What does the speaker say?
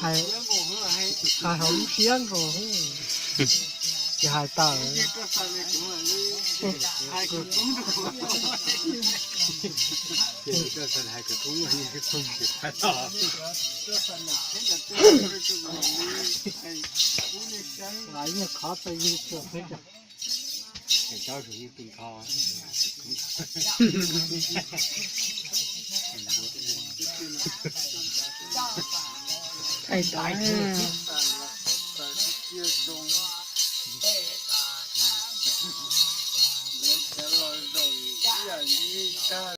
Hais hauv lub siab nkaus, tsis hais tawm. Lam yog qhov txawj yig tsuag peb tag. Thaij tau.